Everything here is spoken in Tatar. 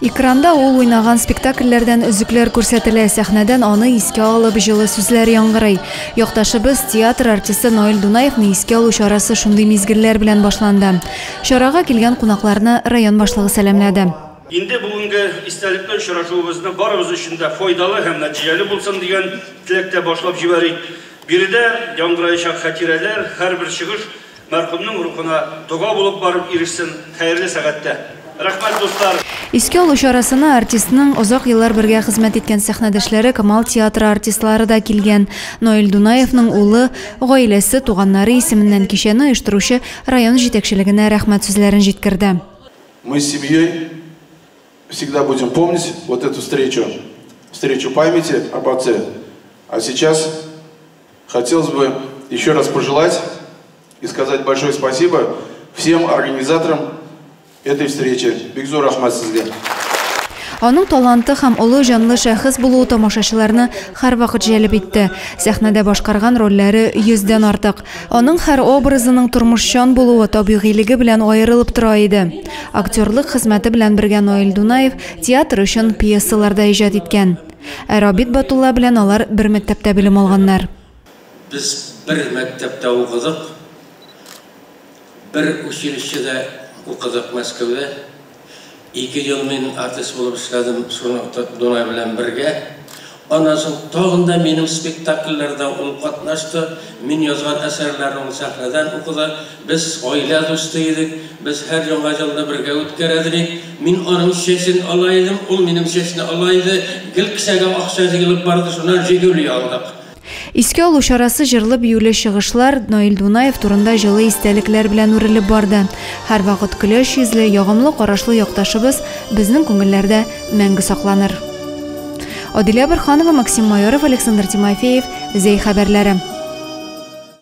Экранда ул уйнаган спектакльләрдән өзекләр күрсәтелә, сәхнәдән аны искә алып җылы сүзләр яңгырый. Якташыбыз, театр артисты Наил Дунаевны искә алу чарасы шундый мизгелләр белән башланды. Чарага килгән кунакларны район башлыгы сәламләде. Инде бүгенге истәлекле очрашуыбызны барыбыз өчен дә файдалы һәм нәтиҗәле булсын дигән теләктә башлап җибәрик. Биредә яңгыраячак хатирәләр, һәрбер чыгыш мәрхүмнең рухына дога булып барып ирешсен. Хәерле сәгатьтә! Рәхмәт, дуслар! Искә алу чарасына артистның озак еллар бергә хезмәт иткән сәхнәдәшләре Камал театры артистлары да килгән. Наил Дунаевның улы, гаиләсе, туганнары исеменнән кичәне оештыручы район җитәкчелегенә рәхмәт сүзләрен җиткерде. Мы с семьей всегда будем помнить вот эту встречу, встречу памяти об отце. А сейчас хотелось бы еще раз пожелать и сказать большое спасибо всем организаторам этой встречи. Бик зур рәхмәт сезгә. Аның таланты һәм олы җанлы шәхес булуы тамашачыларны һәрвакыт җәлеп итте. Сәхнәдә башкарган рольләре йөздән артык. Аның һәр образының тормышчан булуы, табигыйлеге белән аерылып тора иде. Актерлык хезмәте белән бергә Наил Дунаев театр өчен пьесалар да иҗат иткән. Ә Рабит Батулла белән алар бер мәктәптә белем алганнар. Без бер мәктәптә укыдык, бер училищеда укыдык Мәскәүдә. 2 ел мин артист булып эшләдем, шуны Дунай белән бергә. Аннан соң тагын да минем спектакльләрдә ул катнашты, мин язган әсәрләрне ул сәхнәдән укыды. Без гаилә дусты идек, без һәр яңа елны бергә үткәрә идек. Мин аның чәчен ала идем, ул минем чәчне ала иде. Гел кесәгә акча җыелып барды, шуннан Жигули алдык. Искә алу чарасы җырлы-биюле чыгышлар, Наил Дунаев турында җылы истәлекләр белән үрелеп барды. Һәрвакыт көләч йөзле, ягымлы карашлы якташыбыз безнең күңелләрдә мәңге сакланыр. Адилә Борһанова, Максим Майоров, Александр Тимофеев, Зәй хәбәрләре.